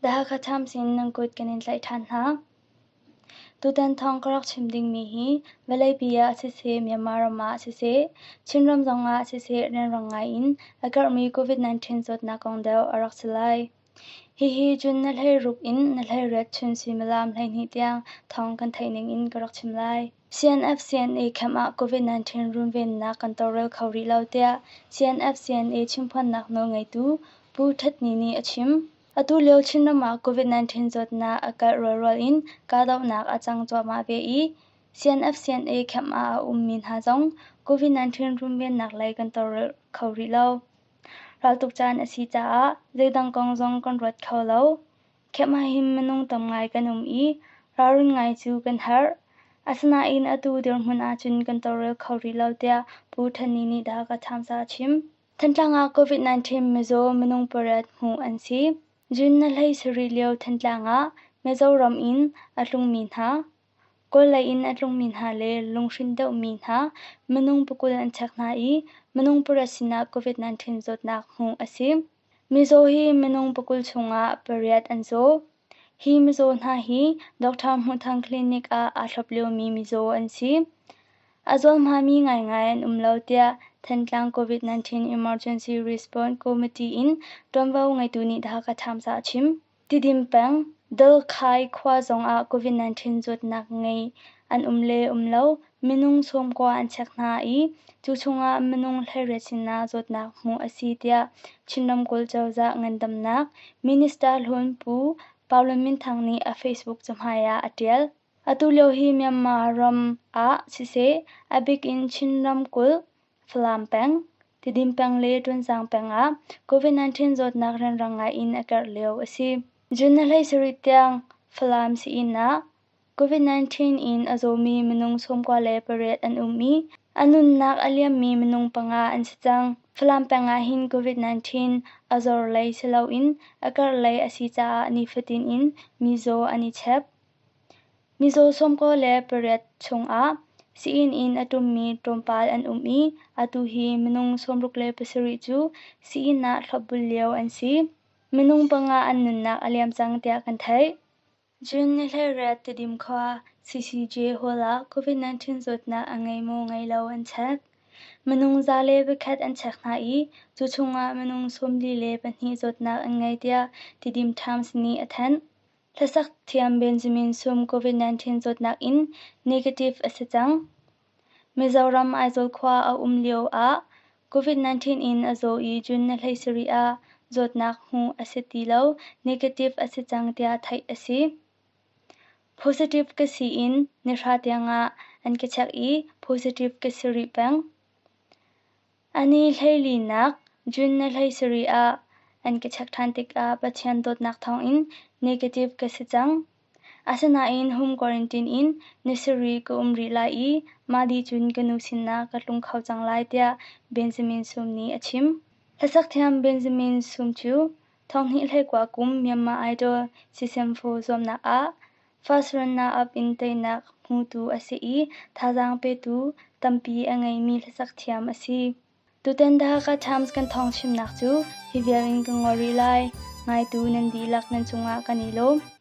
The Hakha Times in nan kut kan in tlaih ṭhan hna. Tutan thawng ka rak chim dingmi hi vawleipi ah siseh, Myanmar ram ah siseh, Chinram zongah siseh rianrang ngai in a karhmi COVID-19 zawtnak kong deuh a rak si lai. Hihi June na 16 in na 18 chun suimilam 12 tiang thawng kan theih ning in ka rak chim lai. CNF-CNA camp ah COVID-19 runvennak kan tawlrel kho rih lo tiah CNF-CNA chimphuannak nawlngeitu Pu Htet Ni nih a chim. Atu lio Chinram ah COVID-19 zawtnak a karh rualrual in kahdohnak a cang cuahmah ve i CNF-CNA camp ah a ummi hna zong COVID-19 runvennak lei kan tawlrel kho rih lo. Raltuk caan a si caah zeidang kong zong kan ruat kho lo. Camp ah hin minung tam ngai kan um i ralrin ngai cu kan herh. Asinain atu dirhmun ahcun kan tawlrel kho rih lo tiah Pu Htet Ni nih The Hakha Times ah a chim. Thantlang ah COVID-19 mizaw minung pariat hmuh an si. June na 17 lio Thantlang ah Mizoram in a tlungmi hna, Kawl lei in a tlungmi hna le lunghrinh deuhmi hna minung 20 an chek hna i minung pariat sinah COVID-19 zawtnak hmuh a si. Mizaw hi minung 20 chungah pariat an zaw. Hi mizaw hna hi Dr. Hmuhthang Clinic ah aa thlop liomi mizaw an si. A zualhmami ngaingai an um lo tiah Thantlang COVID-19 Emergency Response Committee in ṭuanvo ngeitu nih The Hakha Times ah a chim. Tidim peng, Dalkhai khua zongah COVID-19 zawtnak ngei an um le um lo minung 90 an chek hna i cu chungah minung 18 sinah zawtnak hmuh a si tiah Chin ramkulh cozah ngandamnak minister hlun Pu Pau Lun Min Thang nih a Facebook cahmai ah a ṭial. Atu lio hi Myanmar ram ah siseh, a bik in Chin ramkulh, Falam peng, Tidim peng le Tonzang peng ah COVID-19 zawtnak rianrang ngai in a karh lio a si. June ni 17 tiang Falam sii-inn ah COVID-19 in a zawmi minung 98 an um i a nunnak a liammi minung panga an si cang. Falam peng ah hin COVID-19 a zor lei si loin a karh lei a si caah nifatin in mizaw an i chep. Mizaw 98 chungah sii-inn in a ṭummi tlawmpal an um i atu hi minung 67 cu sii-inn ah thlopbul lio an si. Minung panga an nunnak a liam cang tiah kan theih. June ni 18 Tidim khua CCJ Hall ah COVID-19 zawtnak a ngei maw ngei lo an chek. Minung 101 an chek hna i cu chungah minung 42 zawtnak an ngei tiah Tidim Times nih a thanh. Hlasak thiam Benjamin Sum COVID-19 zawtnak in negative a si cang. Mizoram Aizawl khua a um lio ah COVID-19 in a zaw i June ni 17 ah zawtnak hmuh a si ti lo, negative a si cang tiah theih a si. Positive ka si in nihra tiangah an ka check i positive ka si rih peng. A ni hleilinak June ni 17 ah an ka check ṭhan tikah Pathian dawtnak thawngin negative ka si cang. Asinain home quarantine in ni sarih ka um rih lai i mah dih cun ka nu sinah ka tlung kho cang lai tiah Benjamin Sum nih a chim. Hlasak thiam Benjamin Sum cu 2019 kum Myanmar Idol season 4 zuamnak ah first runner-up in teinak hmutu a si i thazaang petu tampi a ngeimi hlasak thiam a si. Tutan The Hakha Times kan thawng chimnak cu hi vial in ka ngol rih lai. Ngaitu nan dihlak nan cungah kan i lawm.